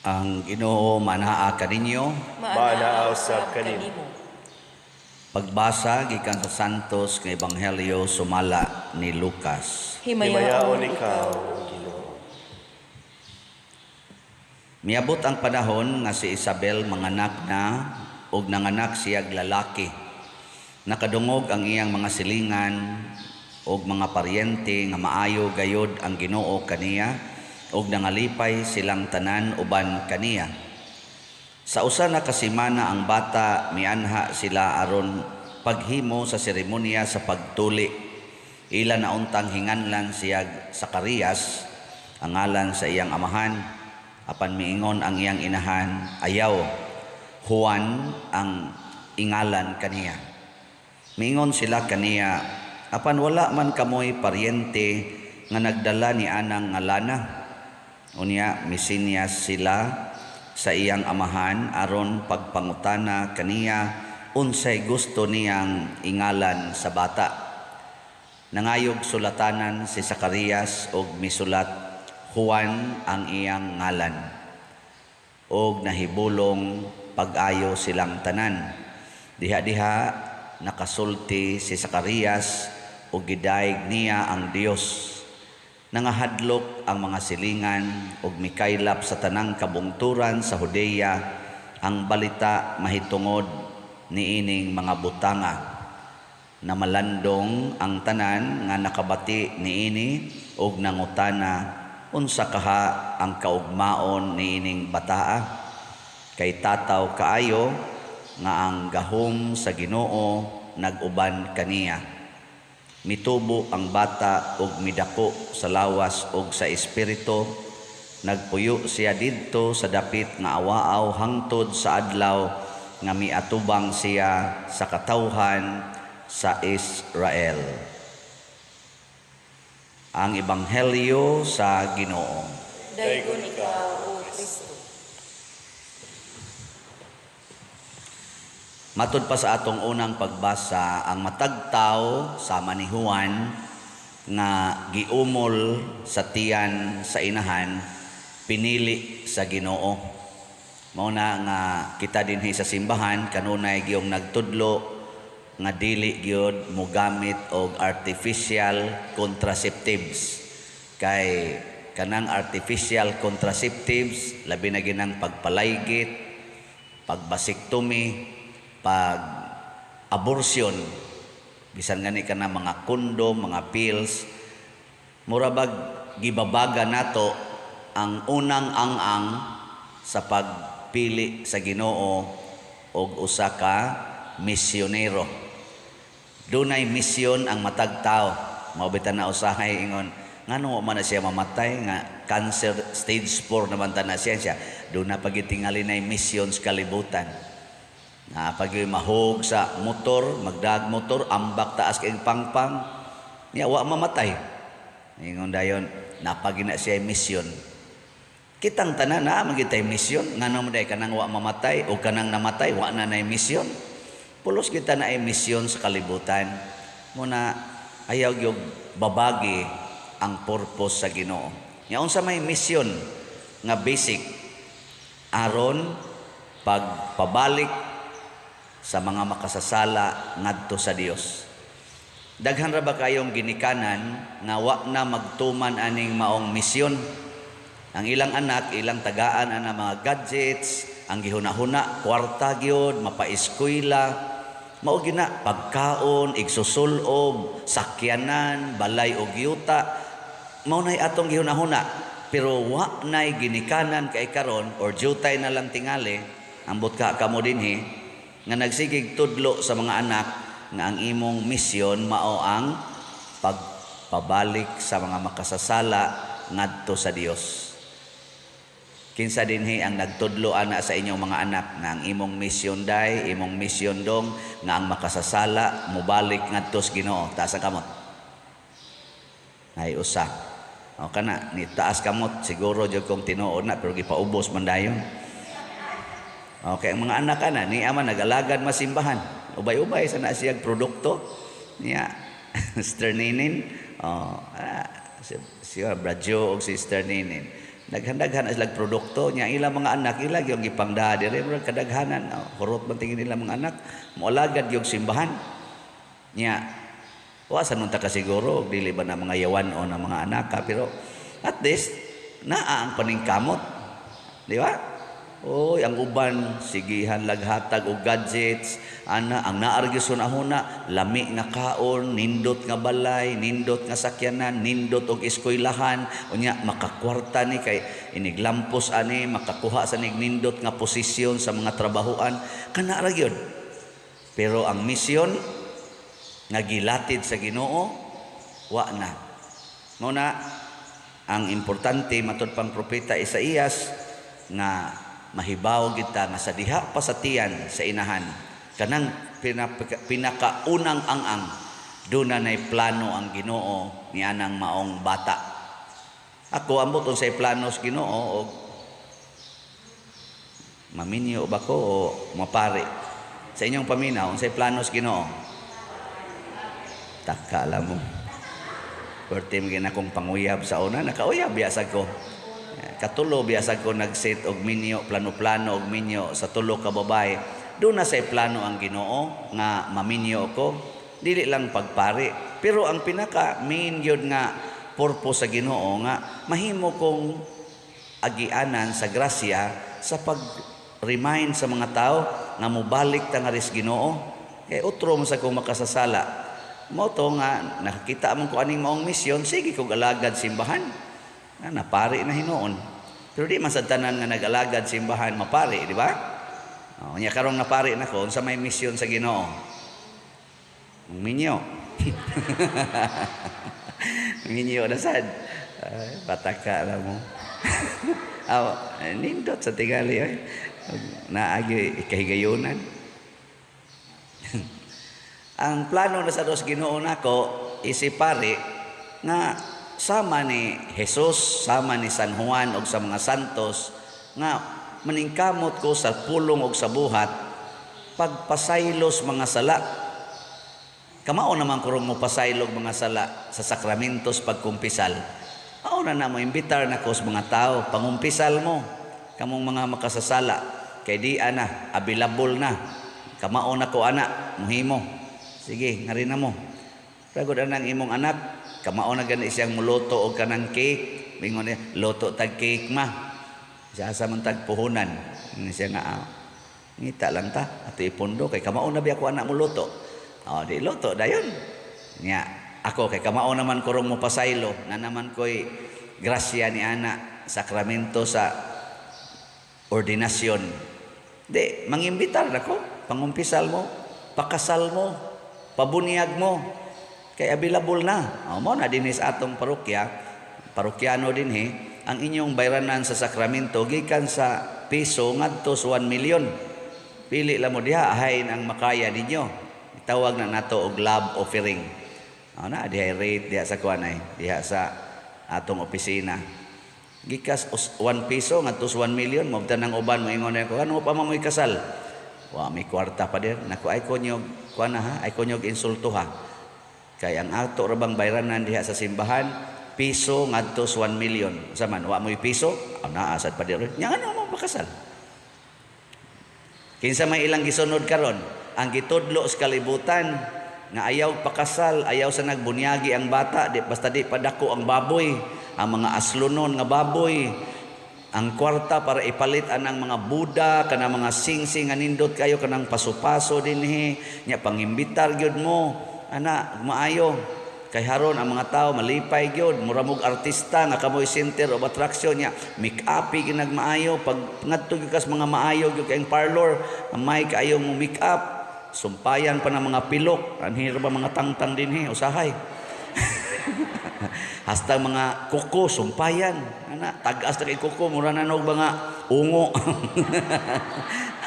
Ang Ginoo manaa kaninyo. Maanaa usab kanimo. Pagbasa gikan sa Santos nga Ebanghelyo sumala ni Lucas. Himayaon ikaw, Ginoo. Miabot ang panahon nga si Isabel manganak na ug nanganak siyag lalaki. Nakadungog ang iyang mga silingan ug mga paryente nga maayo gayod ang Ginoo kaniya ug nangalipay silang tanan uban kaniya. Sa usa na ka semana ang bata, mianha sila aron paghimo sa seremonya sa pagtuli. Ila na untang hinganlan siyag Zacarias, ang ngalan sa iyang amahan. Apan miingon ang iyang inahan, "Ayaw, Juan ang ingalan kaniya." Miingon sila kaniya, "Apan wala man kamoy paryente nga nagdala ni anang ngalana." Unya misinyas sila sa iyang amahan aron pagpangutana kaniya unsay gusto niyang ingalan sa bata. Nangayog sulatanan si Zacarias og misulat, "Juan ang iyang ngalan." Og nahibulong pag-ayo silang tanan. Diha-diha nakasulti si Zacarias ug gidayeg niya ang Dios. Nangahadlok ang mga silingan ug mikaylap sa tanang kabungturan sa Judea ang balita mahitungod niining mga butanga. Namalandong ang tanan nga nakabati niini ug nangutana, "Unsa kaha ang kaugmaon niining bataa?" Kay tataw kaayo nga ang gahom sa Ginoo nag-uban kaniya. Mitubo ang bata ug midako sa lawas ug sa espiritu. Nagpuyo siya didto sa dapit nga awaaw hangtod sa adlaw nga miatubang siya sa katawhan sa Israel. Ang Ebanghelyo sa Ginoo. Daygon ikaw, O Kristo. Matud pa sa atong unang pagbasa, ang matag tawo sama ni Juan nga giumol sa tiyan sa inahan, pinili sa Ginoo. Mao na nga kita dinhi sa simbahan kanunay giyong nagtudlo nga dili gyud mogamit og artificial contraceptives. Kay kanang artificial contraceptives, labi na ginang pagpalaygit, pagbasektomy, pag-abortion, bisan gani kana mga kondom, mga pills, mura bag gibabaga nato ang unang ang-ang sa pagpili sa Ginoo og usa ka misyonero. Dunay misyon ang matag tao. Mao bitan na usahay ingon, ngano man na siya mamatay nga cancer stage 4 naman ta na siya siya. Doon na pagitingali na misyon sa kalibutan. Na pag mahog sa motor, magdag motor, ambak taas kay pangpang, niya wa mamatay. Ingon dayon, napagina siya misyon. Kitang tanan na magitay misyon, ngano man day kanang wa mamatay o kanang namatay wa na nay misyon. Pulos kita na ay misyon sa kalibutan. Muna ayaw gyud babagi ang purpose sa Ginoo. Nya unsa may misyon nga basic aron pagpabalik sa mga makasasala ngadto sa Dios? Daghan ra ba kayong ginikanan nga wa na magtuman aning maong misyon? Ang ilang anak, ilang tagaan ana mga gadgets, ang gihuna-huna, kwarta gyud, mapaeskwela, mao gina pagkaon, igsusulob, sakyanan, balay og yuta, mao nay atong gihuna-huna. Pero wa nay ginikanan kay karon or jutay na lang tingali, ambot ka kamo dinhi nga nagsigig tudlo sa mga anak nga ang imong misyon mao ang pagpabalik sa mga makasasala ngadto sa Dios. Kinsa dinhi ang nagtudlo ana sa inyong mga anak nga ang imong misyon day, imong misyon dong, nga ang makasasala mobalik ngadto sa Ginoo? Taas ang kamot. Ay usa. O kana ni taas kamot siguro jud kong tinuod na, pero gipaubos man dayon. Okay, ang mga anak ana ni ama nag-alagad masimbahan. Ubay-ubay sa na siyag produkto niya Sister Ninin. Oh, si Bradyo og Sister Ninin. Daghan-daghan na silang produkto nya, ilang mga anak ila gyud gipangdaha dire, murag kadaghanan, oh, hurot man tingin nila mga anak, moalagad yung simbahan nya. Wa sa nun ta kasiguro dili ba na mga yawan o na mga anak ka, pero at least naa ang paningkamot, di ba? Oy, ang uban sigihan laghatag og gadgets ana, ang naa ra gyud huna, lami nga kaon, nindot nga balay, nindot nga sakyanan, nindot og eskwelahan, unya makakwarta ni kay iniglampos ani, makakuha sa nig nindot nga posisyon sa mga trabahoan, kana ra gyud. Pero ang misyon nga gilatid sa Ginoo, wa na. Mao na ang importante, matud pang propeta Isaías, nga mahibaw kita nga sa diha pa sa tiyan sa inahan, kanang pinakaunang ang-ang, doon na plano ang Ginoo ni anang maong bata. Ako ambot unsay plano sa Ginoo og maminyo ba ko o mapari. Sa inyong paminaw, unsay plano sa Ginoo? Taka alam mo. Perti mo akong panguyab sa una, nakauyab biyasag ko. Katulo biyasag ko nag-set og minyo, plano-plano og minyo sa tulo ka babae. Doon na say plano ang Ginoo nga maminyo ko, dili lang pagpari. Pero ang pinaka main gyud nga purpose sa Ginoo nga mahimo kong agianan sa grasya sa pag-remind sa mga tao nga mobalik ta nga ris Ginoo. Kay utro mo sa kong makasasala. Mao to nga nakakita man ko aning maong misyon, sige kog alagad simbahan. Na napari na hinuon. Pero di man sa tanan nga nag-alagad simbahan mapari, di ba? O, nya karong napari na ko unsa may misyon sa Ginoo? Minyo. Minyo na sad. Ay, pataka lang mo. Aw, nindot sa tingali ay. Naagi ikahigayunan. Ang plano na sa dos Ginoo nako isipari nga sama ni Jesus, sama ni San Juan og sa mga santos nga maningkamot ko sa pulong og sa buhat pagpasaylos mga sala. Kamao naman kurong mo pasaylog mga sala sa sakramentos pagkumpisal. Mao na na mo imbitar na ko sa mga tao, pangumpisal mo kamong mga makasasala kay di ana available na. Kamao na ko ana, muhimo. Sige, ngari na mo. Ragod anang imong anak, kamao na gani siyang muluto og kanang cake. Bingon niya, luto tag cake ma. Siya asa man tag puhunan. Nga siya nga, ngita lang ta, ato ipondo kay kamao na biya ko anak muluto. O, di luto dayon. Nya, ako kay kamao naman kurong mo pasaylo, na naman ko'y grasya ni ana, sakramento sa ordinasyon. Di, mangimbitar nako, pangumpisal mo, pakasal mo, pabunyag mo, kay available na. O, mo na dinhi sa atong parokya, parokyano dinhi, ang inyong bayranan sa sakramento gikan sa piso ngadto sa 1 million. Pili lang mo diha, ahain ang makaya ninyo. Itawag na nato og love offering. O na, diha rate diha sa kuan ay, diha sa atong opisina. Gikas 1 piso ngadto sa 1 million, mobtan ang uban moingon ako, ano pa man mo'y kasal? Wa may kwarta pa dir. Nako, ay konyog kuan na ha, ay konyog insulto ha. Kay ang ato ra bang bayranan diha sa simbahan, piso ngadto sa 1 million. Sa man wa mo'y piso, aw naa sad pa dir. Nya ano mo pakasal? Kinsa may ilang gisunod karon? Ang gitudlo sa kalibutan nga ayaw pakasal, ayaw sa nagbunyagi ang bata, di basta di padako ang baboy, ang mga aslonon nga baboy, ang kwarta para ipalit anang mga Buda, kanang mga singsing nga nindot kayo, kanang paso-paso dinhi, nya pangimbitar gyud mo, ana maayo. Kay haron ang mga tao malipay gyud, mura mog artista nga kamoy center of attraction, nya make up ginagmaayo pag ngadto gyud kas mga maayo gyud kayong parlor, may kaayo mo make up, sumpayan pa ng mga pilok, anhi ra ba mga tangtang dinhi usahay. Hasta mga kuko sumpayan, ana tag-as na kay kuko, mura na nog mga ungo.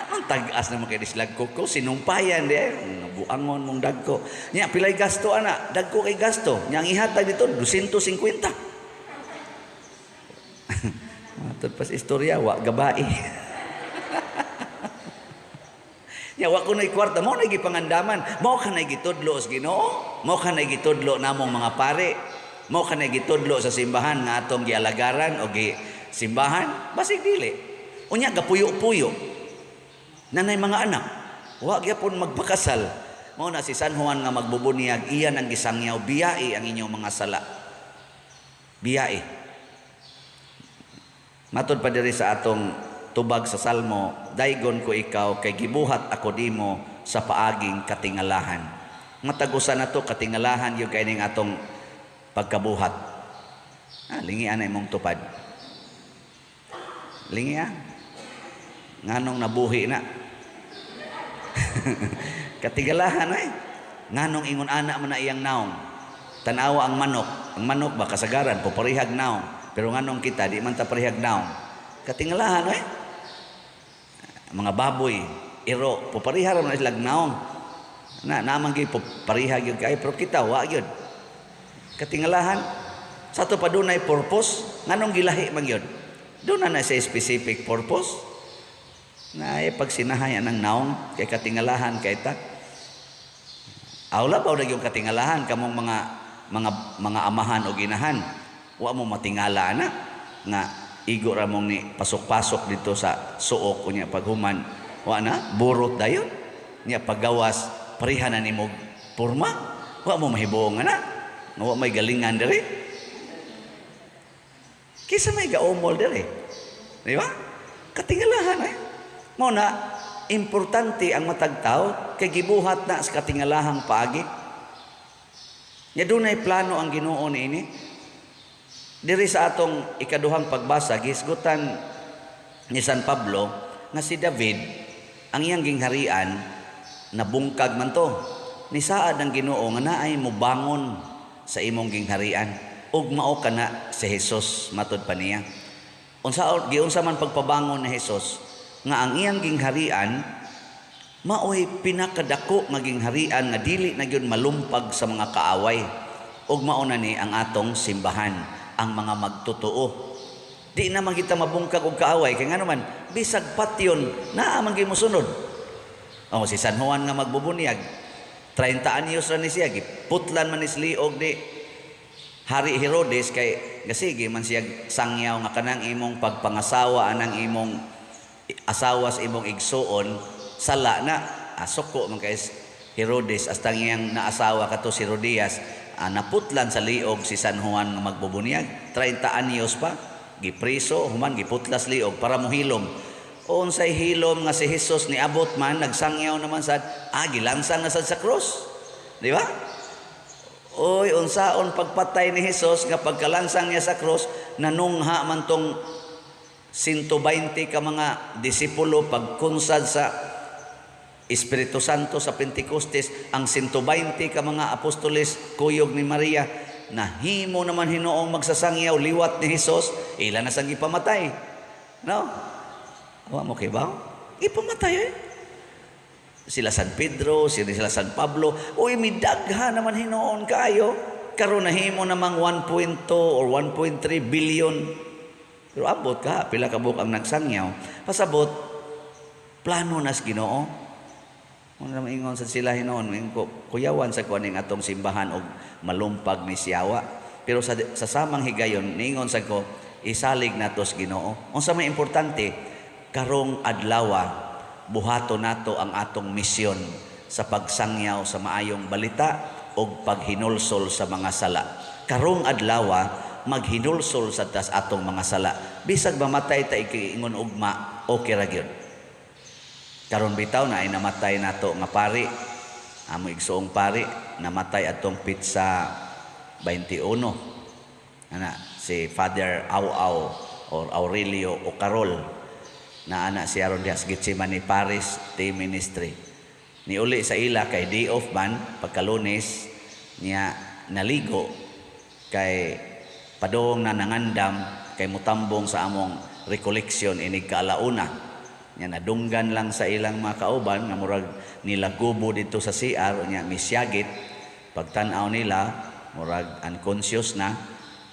Anong tag-as na mga dislag kuko, sinumpayan di ay buangon mong dagko. Nya pilay gasto ana, dagko kay gasto. Nya ang ihatag dito 250. Matod pas istorya wa gabai. Nya wa ko nay kwarta, mao na gipangandaman, mao ka nay gitudlo sa Ginoo, mao ka nay gitudlo namong mga pare, mao ka nay gitudlo sa simbahan nga atong gialagaran o gi simbahan? Basig dili. Unya gapuyo-puyo. Nanay mga anak, wa gyapon magpakasal. Mao na si San Juan nga magbubunyag, iyan ang gisangyaw, biyai ang inyong mga sala. Biyai. Matod pa diri sa atong tubag sa Salmo, daygon ko ikaw kay gibuhat ako nimo sa paaging katingalahan. Matag usa nato katingalahan gyud kay ning atong pagkabuhat. Ah, lingi ana imong tupad. Lingi ah. Nganong nabuhi na? Katigalahan ay. Nganong ingon ana man na iyang naong. Tanawa ang manok. Ang manok ba kasagaran poparihag naong. Pero nganong kita di man ta parihag naong. Katingalahan ay. Mga baboy, iro, popariha ra man sila naong. Na naman gyud pariha gyud kay pero kita wa gyud. Katingalahan sa ato pa dunay purpose, nganong gilahi man gyud. Doon na sa specific purpose. Na ay pagsinahay anang naong kay katingalahan kay ta. Awla ba yung katingalahan kamong mga amahan o ginahan? Wa mo matingala na nga igo ra mong ni pasok-pasok dito sa suok unya paghuman wa na burot dayon nya paggawas pareha na nimo porma, wa mo mahibuong ana nga wa may galingan diri, kisa may gaumol diri, di ba? Katingalahan eh. Mao na importante ang matag tawo kay gibuhat na sa katingalahang paagi. Nya dunay plano ang Ginoo niini. Diri sa atong ikaduhang pagbasa, gihisgutan ni San Pablo nga si David ang iyang gingharian nabungkag man to. Nisaad ang Ginoo nga naay mobangon sa imong gingharian ug mao kana si Jesus, matud pa niya. Unsa giunsa man pagpabangon ni Jesus nga ang iyang gingharian maoy pinakadako nga gingharian nga dili na gyud malumpag sa mga kaaway, ug mao na ni ang atong simbahan, ang mga magtotoo. Di na man kita mabungkag og kaaway kay ngano man bisag patyon naa man gyud mosunod. O si San Juan nga magbubunyag, 30 anyos ra ni siya, giputlan man ni liog ni Hari Herodes kay gasige man siya sangyaw nga kanang imong pagpangasawa anang imong asawa sa imong igsuon sala na. Asuko man kay Herodes hasta iyang naasawa kato si Herodias, naputlan sa liog si San Juan nga magbubunyag. 30 anyos pa gipriso, human giputlas liog para mohilom. Unsay hilom nga si Jesus niabot man nagsangyaw naman sad, gilansang na sad sa krus, di ba? Oy, unsaon pagpatay ni Jesus nga pagkalansang niya sa krus, nanungha man tong 120 ka mga disipulo pagkunsad sa Espiritu Santo sa Pentecostes, ang 120 ka mga apostoles kuyog ni Maria, nahimo naman hinoong magsasangyaw liwat ni Jesus, ila na sang gipamatay. No? Wa mo kay ba? Ipamatay eh. Sila San Pedro, sila San Pablo, uy, midagha naman hinoon kaayo. Karon nahimo namang 1.2 or 1.3 billion. Pero abot ka, pila ka buok ang nagsangyaw. Pasabot, plano nas Ginoo. Muna naman ingon sa sila hinoon, ingon ko, kuyawan sa kuaning atong simbahan og malumpag ni siyawa. Pero sa samang higayon, niingon sa ko, isalig nato sa Ginoo. Unsa may importante, karong adlawa, buhato nato ang atong misyon sa pagsangyaw sa maayong balita og paghinulsol sa mga sala. Karong adlawa, maghinulsol sa tas atong mga sala. Bisag mamatay ta ikiingon ugma, okay ra gyud. Karon bitaw na ay namatay nato nga pari, amo igsuong pari, namatay atong pitsa 21. Ana si Father Au-Au or Aurelio Ocarol na ana siya ron diha sa Gethsemane Parish Day Ministry. Niuli sa ila kay day off man pagkalunes niya, naligo kay padung na nangandam kay mutambong sa among recollection inig kaalauna. Nya nadunggan lang sa ilang mga kauban nga murag nilagubo dito sa CR, nya misyagit. Pagtan-aw nila murag unconscious na,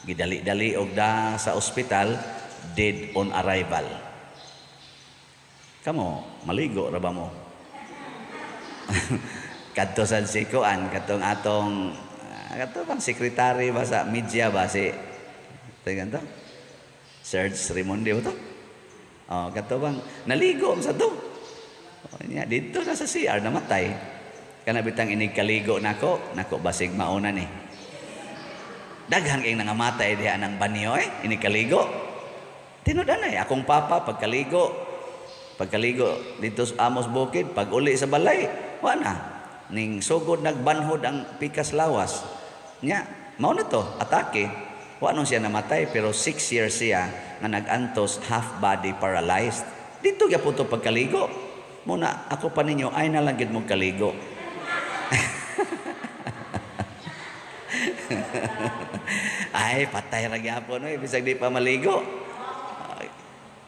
gidali-dali og da sa ospital, dead on arrival. Kamo maligo ra ba mo? Kadto sad si kuan, katong atong kato bang sekretary ba sa media ba si to? Serge Raymundi ba to? Oh, kato bang naligo sa to. Oh, nya didto na sa CR namatay. Kana bitang inig kaligo nako, nako basig mauna ni. Daghan kay nangamatay diha ng banyo eh, inig kaligo. Tinud anay akong papa pagkaligo, pagkaligo dito sa Amos Bukid, pag uli sa balay, wa na. Ning sugod nagbanhod ang pikas lawas. Nya, mao na to, atake. Wa nun siya namatay pero 6 years siya nga nag-antos, half body paralyzed. Dito gyapon to pagkaligo. Muna ako pa ninyo ay na lang gid mo kaligo. Ay patay ra gyapon oy bisag di pa maligo.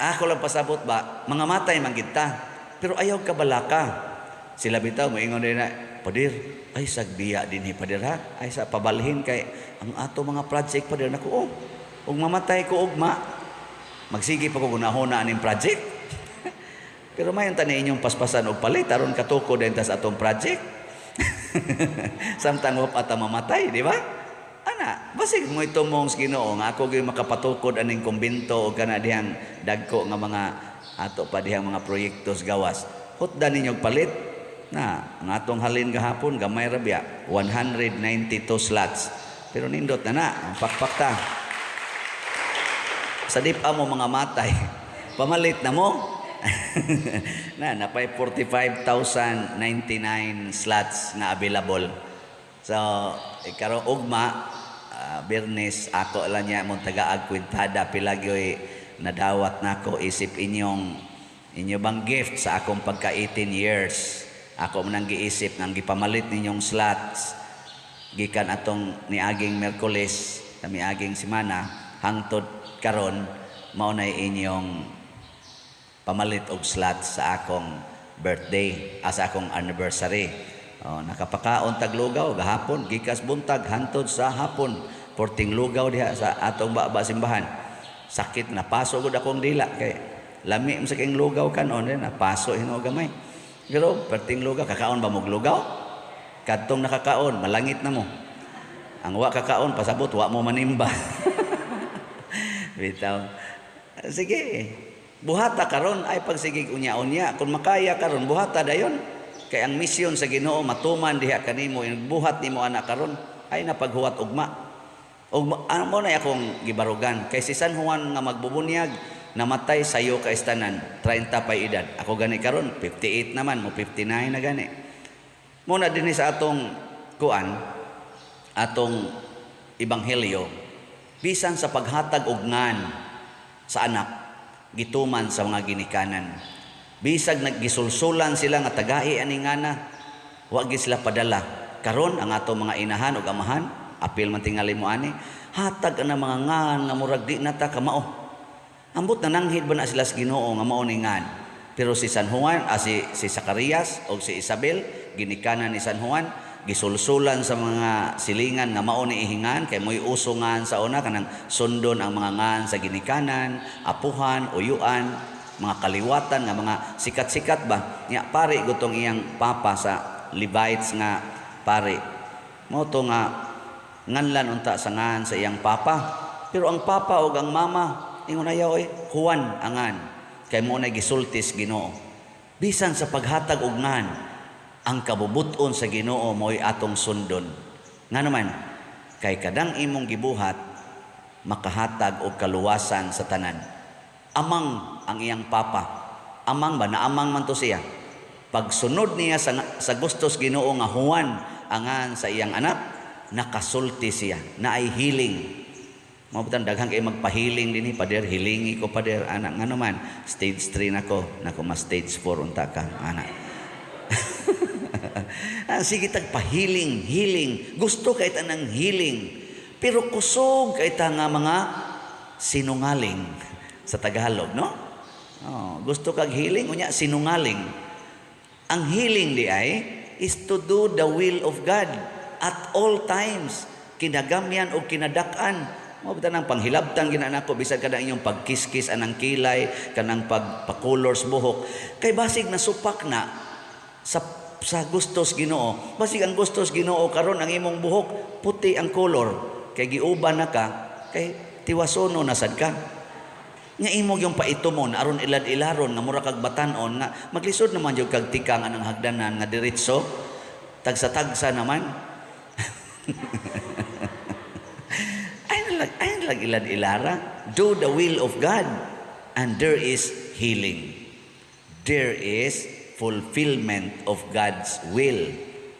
Ako lang pasabot ba, mga matay man gid ta. Pero ayaw kabalaka. Sila bitaw moingon din na, "Padir, ay sagbiya dinhi padir ha. Ay sa pabalhin kay ang ato mga project padir nako oh. Ug mamatay ko ugma, magsige pa ko gunahona aning project." Pero mayon tani inyong paspasan og palit aron katukod din ta sa atong project. Samtang wa pa ta mamatay, di ba? Ana, basig mo itumong sa Ginoo nga ako gyud makapatukod aning kumbento o kana dihang dagko nga mga ato pa dihang mga proyekto sa gawas. Hutdan ninyo og palit na ang atong halin gahapon gamay ra biya 192 slots. Pero nindot na na, ang pakpak ta. Sa di pa mo mga matay, pamalit na mo. Na napay 45,099 slots nga available. So, ikaron ugma, Biyernes, ako lang niya mong tagaag kwintada pilagyoy nadawat nako isip inyong inyo bang gift sa akong pagka 18 years. Ako man ang giisip nga gipamalit ninyong slots gikan atong niaging Miyerkules sa miaging semana hangtod karon, mao nay inyong pamalit og slots sa akong birthday, sa akong anniversary. Oh, nakapakaon tag lugaw gahapon gikas buntag hantod sa hapon, porting lugaw diha sa atong baba simbahan. Sakit na paso gud akong dila kay lami man sa king lugaw kanon eh, napaso hinuo gamay. Pero perting lugaw, kakaon ba mog lugaw? Kadtong nakakaon, malangit na mo. Ang wa kakaon, pasabot wa mo manimba. Bitaw. Sige. Buhata karon ay pagsigig unya-unya. Kung makaya karon buhata dayon. Kay ang misyon sa Ginoo matuman diha kanimo, buhat nimo anak karon ay napaghuwat ugma. Ug ano mo na akong gibarugan kay si San Juan nga magbubunyag namatay sayo ka istanan 30 pa edad. Ako gani karon 58 naman mo 59 na gani. Muna dinhi sa atong kuan, atong ebanghelyo, bisan sa paghatag og ngan sa anak gituman sa mga ginikanan. Bisag naggisulsulan sila nga tagai ani ngana, wa gi sila padala. Karon ang atong mga inahan ug amahan, apil man tingali mo ani, hatag ana mga ngan nga murag di na ta kamao. Ambot na nanghid ba na sila sa Ginoo nga mao ni ngan. Pero si San Juan, si Zacarias o si Isabel, ginikanan ni San Juan, gisulsulan sa mga silingan nga mao ni ihingan kay mo'y uso ngan sa una kanang sundon ang mga ngan sa ginikanan, apuhan, uyuan, mga kaliwatan nga mga sikat-sikat ba. Nya pare gutong iyang papa sa Levites nga pare. Mao to nga nganlan unta sa ngan sa iyang papa. Pero ang papa ug ang mama ingon ayaw oy, Juan angan kay mo na gisultis Ginoo. Bisan sa paghatag og ngan, ang kabubuton sa Ginoo mo'y atong sundon. Nga naman, kay kadang imong gibuhat makahatag og kaluwasan sa tanan. Amang ang iyang papa. Amang ba naamang man to siya. Pagsunod niya sa gustos Ginoo nga Juan angan sa iyang anak, nakasulti siya, naay healing. Mao bitang daghan kay magpahiling dinhi, pader hilingi ko pader anak ngano man stage 3 nako, nako mas stage 4 unta ka anak. Sige tag pahiling, healing. Gusto kay ta ng healing. Pero kusog kay ta nga mga sinungaling sa Tagalog, no? Oh, gusto kag healing unya sinungaling. Ang healing di ay is to do the will of God at all times, kinagamyan o kinadak-an. Mao bitaw nang panghilabtan gina nako bisan kada inyong pagkiskis anang kilay, kanang pagpakulor sa buhok, kay basig nasupak na sa gustos Ginoo. Basig ang gustos Ginoo karon ang imong buhok puti ang color, kay giuban na ka, kay tiwasono na sad ka. Nga imo yung paitumon aron ilad-ilaron nga mura kag batan-on nga maglisod naman jud kag tikang anang hagdanan nga diretso tagsa-tagsa naman. Ay lang ilad-ilara. Do the will of God and there is healing. There is fulfillment of God's will.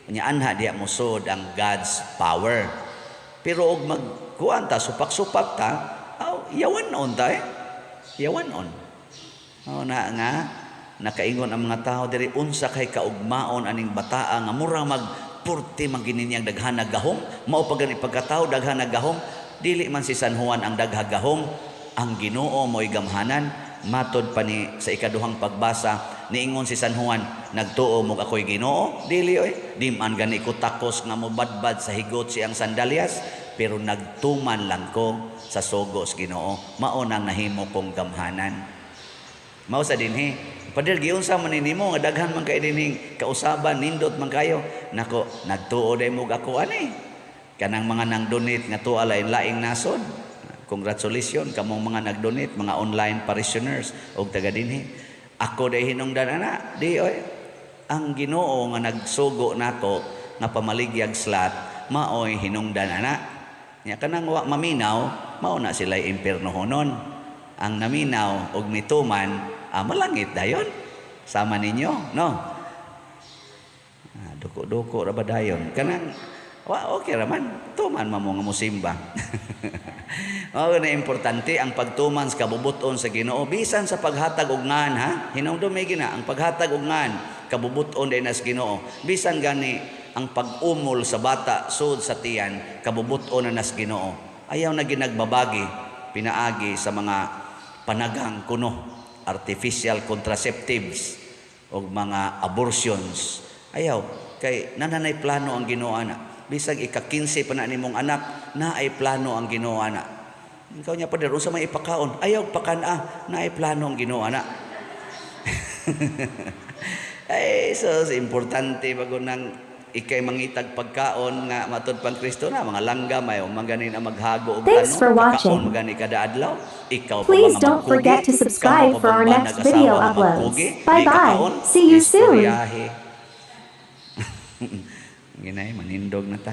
Unya anha diha mosud ang God's power. Pero og magkuan ta, supak-supak ta, aw, yawan on ta eh. Yawan on. Mao na nga nakaingon ang mga tao diri, unsa kay kaugmaon aning bataa nga mura mag purti man gini niyang daghan gahom, mao pa gani pagkatao daghan gahom. Dili man si San Juan ang daghang gahom, ang Ginoo mo'y gamhanan. Matod pa ni sa ikaduhang pagbasa, niingon si San Juan, "Nagtuo mo ako'y Ginoo?" Dili oy, di man gani ko takos nga mobadbad sa higot siyang sandalyas, pero nagtuman lang ko sa sugo sa Ginoo, mao nang nahimo kong gamhanan. Mao sa dinhi, "Pader, giunsa man nimo nga daghan man kay dinhing kausaban, nindot man kayo?" Nako, nagtuo day mo ako ani. Kanang mga nang donate nga tuwa lain laing nasod. Congratulations kamong mga nag-donate, mga online parishioners og taga dinhi. Ako day hinungdan ana, di oy. Ang Ginoo nga nagsugo nako nga pamaligyag slot, maoy hinungdan ana. Nya kanang wa maminaw, mao na sila impiernohonon. Ang naminaw og mituman, malangit dayon. Sama ninyo, no? Duko-duko ra ba dayon? Kanang wa okay ra man, tuman man mo nga musimba. Mao na importante ang pagtuman sa kabubuton sa Ginoo bisan sa paghatag og ngan ha. Hinumdumi gina ang paghatag og ngan kabubuton din sa Ginoo. Bisan gani ang pag-umol sa bata sud sa tiyan, kabubuton na nas Ginoo. Ayaw na ginagbabagi pinaagi sa mga panagang kuno, artificial contraceptives o mga abortions. Ayaw kay nananay plano ang Ginoo ana. Bisag ika-15 pa na nimong anak, naay plano ang Ginoo ana. Ikaw niya, "Pader, unsa may ipakaon?" Ayaw pakan-a, naay plano ang Ginoo ana. Ay, so importante bago nang ikay mangitag pagkaon nga matod pang Kristo na mga langgam, ayo magani na maghago og Thanks for watching. Pagkaon magani kada adlaw. Ikaw pa Please mga don't magkugi? Forget to subscribe Kamo pa for our bang next nag-asawa video nga uploads. magkugi? Bye Di bye. kakaon? See you soon. Istoryahe. Ginay, manindog na ta.